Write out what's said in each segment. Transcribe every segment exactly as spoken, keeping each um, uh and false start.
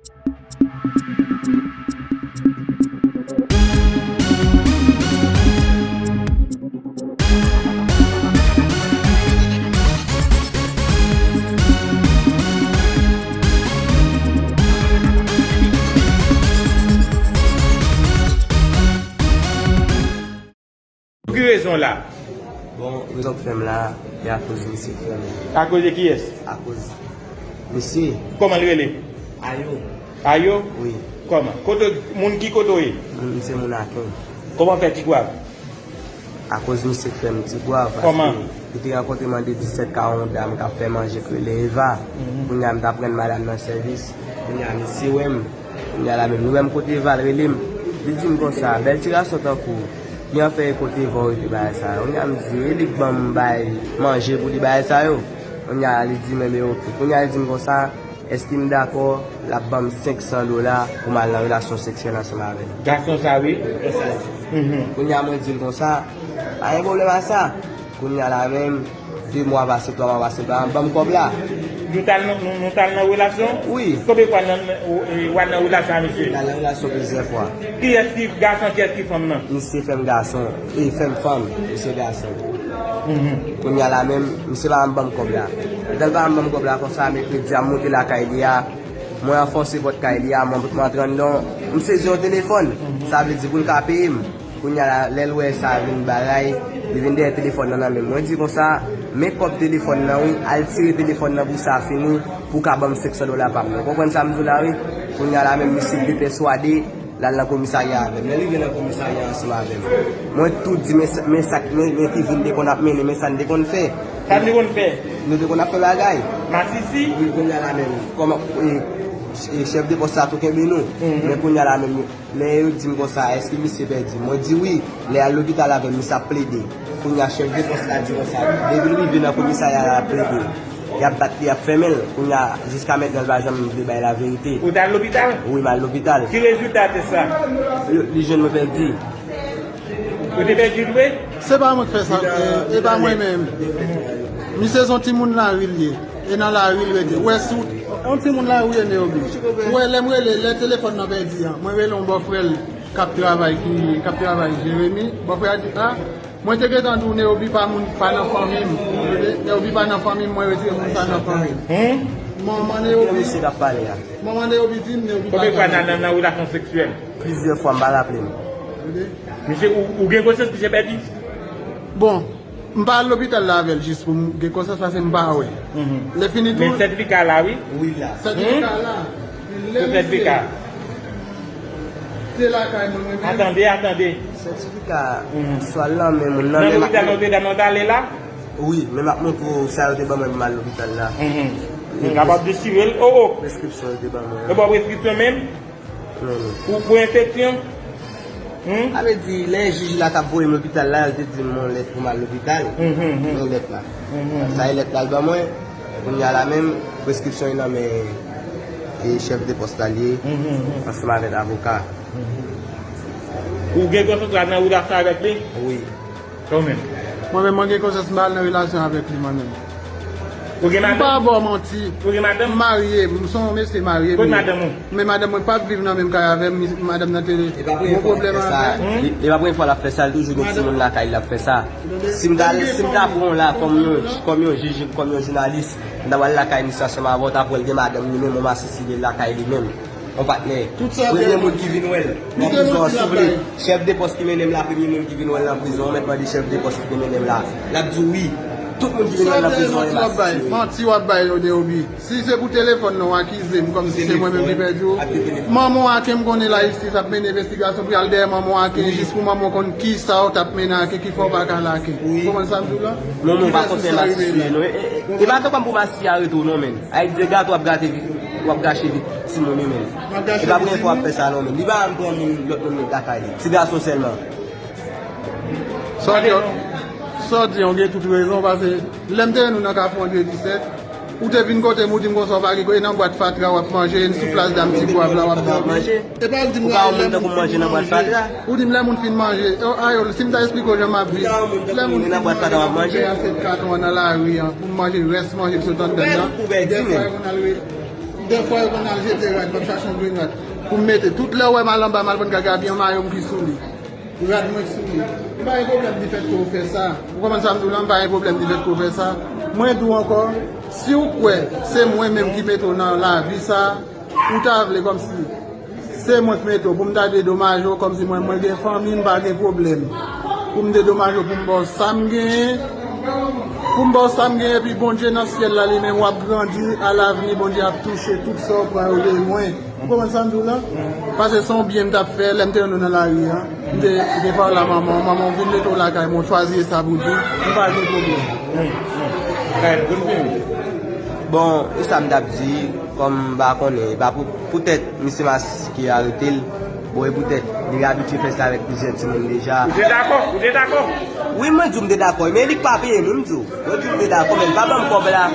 Pou ki rezon w la? Bon, rezon k fè m la, se akoz misye k fè m. Akoz de kiyès? Akoz misye. Kòman l rele? Ayo. Ayo? Wi. Kòman? Kote, moun ki kote w ye? M, m se moun Aken. Kòman w fè Tigwav? Akoz misye k fè m Tigwav, paske li te rankontre m an de disèt ka yon dam k ap fè manje k rele Eva. Mhm. Kounye a m t ap rann madanm nan sèvis. Kounye a misye wè m. Kounye a la menm, li wè m kote Eva, l rele m. Li di m konsa, bèl ti gason tankou w, ki an fè e kote Eva w rete bagay sa yo. Kounye a m di, e li k ban m bay manje pou li bagay sa yo. Kounye a li di, men, men oke. Kounye a li di m konsa, èske m dakò, l ap ban m senk san dola pou m al nan relasyon seksyèl ansanm avè l. Gason sa, wi. Mhm. Kounye a mwen di l konsa, pa gen pwoblèm a sa. Kounye a la menm, de mwa pase, twa mwa pase, ban, ban m kòb la. Nou t al nan, nou, nou t al nan relasyon? Wi. Konbyen fwa nan, nan, ou, e, w al nan relasyon a misye? M t al nan relasyon plizyè fwa. Kiyès ki gason, kiyès ki fanm nan? Misye fè m gason, e fè m fanm, misye gason. Mhm. Kounye a la menm, misye pa janm ban m kòb la. Etan l pa janm ban m kòb la konsa, mèkredi a m moute lakay li a, mwen anfonse pòt kay li a, mwen, mwen antre anndan, m sezi yon telefòn. Mhm. Sa vle di pou l ka peye m. Kounye a la, lè l wè sa vin bagay, li vin dèyè telefòn nan nan men m. Mwen di konsa, men kòb telefòn nan wi, al tire telefòn nan pou sa fini, pou w ka ban m senk san dola pa m nan. Ou konprann sa m di w la wi? Kounye a la menm misye depèswade, l al nan komisarya avè m. Lè l rive nan komisarya ansanm avè m, mwen tou di, men sa, men sa, men, men ki vi n te konn ap mennen, men sa n te konn fè. Sa n te konn fè? Nou te konn ap fè bagay. Masisi? Wi, kounye a la menm, kòman, e, e, chèf de pòs la tou kenbe nou. Mhm. Men kounye a la menm, lè yo di m konsa, èske misye pèdi? Mwen di wi. Lè y al lopital avè m, misye ap plede. Kounye a, chèf de pòs la di konsa, depi l rive nan komisarya a, l ap plede. Y ap bat li, y ap fèmen l. Kounye a, jiska mentnan, l pa janm vle bay laverite. Ou t al lopital? Wi, m al lopital. Ki rezilta tès la? Yo, li jwenn mwen pèdi. Ou te pèdi l vre? Se pa mwen k fè sa, e, e pa mwen menm. Misye se yon timoun lari l ye. E nan lari l rete. Ou wè si w, yon timoun lari w ye, Neobi. Ou wè lè m rele, lè telefòn nan pèdi an, mwen rele yon bòfrè l k ap travay, ki, k ap travay Jeremi. Bòfrè a di, a, mwen te gentan di w Neobi pa moun, pa nan fanmi m. Ou tande? Neobi pa nan fanmi m, mwen retire moun sa nan fanmi m. Hmm? Manman Neobi. Ki misye k ap pale a? Manman Neobi di m Neobi pa nan fanmi m. Konbyen fwa nan, nan, nan relasyon seksyèl? Plizyè fwa, m pa raple m. Ou tande? Misye, ou, ou gen konsyans misye pèdi? Bon, m pa al lopital la avè l jis pou m gen konsyans paske m pa wè. Mhm. Lè fini tou. Men sètifika la, wi. Wi, la. Sètifika la. Lè misye te lakay mwen, mwen te. Atande, atande. Sètifika, mhm, swa l nan men moun nan, nan lopital, nan lopital, nan lopital la? Wi, men m ap montre w sa yo te ban mwen pou m al lopital la. Mhm. Kapab dechire l. O, o. Preskripsyon yo te ban mwen. Yo ba w preskripsyon menm? Ou pou enfeksyon? Hmm? Sa vle di, lè jij la t ap voye m lopital la, yo te di m yon lèt pou m al lopital. Mhm, mhm. Men lèt la. Mhm, mhm. Sa e lèt la l ban mwen. Kounye a la menm, preskripsyon yo nan men, e, chèf de pòs la l ye, mhm, mhm, ansanm avèk avoka. Mhm. Ou gen konsantre nan relasyon avèk li? Wi. Ou menm? Mwen menm, mwen gen konsyans m pa al nan relasyon avèk li, mwen menm. Ou gen madanm? M pa ba w manti. Ou gen madanm? M marye, m se yon mesye marye m ye. Kot madanm ou? Men madanm mwen p ap viv nan menm kay avè m, madanm nan te gen pwoblèm avè m. E pa premye fwa l ap fè sa. Hmm? E, e pa premye fwa l ap fè sa, l toujou gen timoun lakay li l ap fè sa. Si m ta, si m ta pran w la kòm yon, kòm yon jij, kòm yon jounalis, m ta pral lakay misye ansanm avè w, w ta pral gen madanm li menm, yon masisi li lakay li menm. Yon patnè. Premye moun ki vin wè l nan prizon an, souple. Chèf de pòs ki mennen m la, premye moun ki vin wè l nan prizon an, mèt mande chèf de pòs ki te mennen m la. L ap di w wi. Tout moun ki vin wè l nan prizon an, e masisi yo ye. Manti w ap bay, Neobi. Si se pou telefòn nan w akize m kòmsi se mwen menm ki pèdi w. Manman w Aken, m konnen lajistis ap mennen envestigasyon pou y al dèyè manman w Aken jis pou manman w konn kisa w t ap mennen Aken ki fè w pa ka al Aken. Ou konprann sa m di w la? Non, non, pa konfyans masisi yo non. E, e, e, e pa tankou m pou masisi arete w non, menn. Ay, Dye gate w ap gate vi, w ap gache vi timoun yo menm. E pa premye fwa w ap fè sa non, menn. Li pa janm pran moun, lòt moun met lakay li. Ti gason sèlman. Sa w di, sa w di an, w gen tout rezon, paske lè m te wè nou nan Kafou an de mil disèt, ou te vin kote m, ou di m konsa w pa gen kote, e nan bwat fatra w ap manje, e sou plas dam Tigwav la w ap dòmi. E pa w di m la, lè moun fin manje. Ou di m lè moun fin manje. O, Ayol, si m ta esplike w jan m ap viv, lè moun fin manje, m ap koupe asyèt katon an nan lari an, pou m manje rès manje m sot anndan l lan. Dèfwa, yo konn al re-, Dèfwa yo konn al jete rad, m ap chache yon grenn rad pou m mete. Tout lè w wè m al anba, m al pran gaga, byen mayo m ki sou li. Rad mwen ki sou li. M pa gen pwoblèm difèt ke w fè sa. Ou konprann sa m di w la? M pa gen pwoblèm difèt ke w fè sa. Mwen di w ankò, si w kwè se mwen menm ki mete w nan lavi sa, ou ta vle kòmsi se mwen k mete w, pou m ta dedomaje w kòmsi mwen, mwen gen fanmi, m pa gen pwoblèm. Pou m dedomaje w, pou m ba w sa m genyen, pou m ba w sa m genyen, epi Bondye nan syèl la, li menm, w ap grandi, alavni, Bondye ap touche tout sa w pran yo de mwen. Ou konprann sa m di w la? Paske se yon byen m t ap fè, lè m te wè nou nan lari a, m te, m te pale a manman w, manman w vin mete w lakay mwen, w chwazi e sa pou di, m pa gen pwoblèm. Bon, e sa m t ap di, kòm m pa konnen, e pa pou, poutèt misye maske arete l, bon, e poutèt li abitye fè sa avèk plizyè timoun deja. Ou te dakò? Ou te dakò? Wi, mwen di w m te dakò, men li k pa peye m, wi, m di w. Mwen di w m te dakò, men li pa ban m kòb la.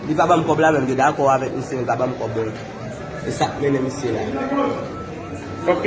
Li pa ban m kòb la, men m te dakò avèk misye, men li pa ban m kòb mwen. E sa k mennen misye la. Ok.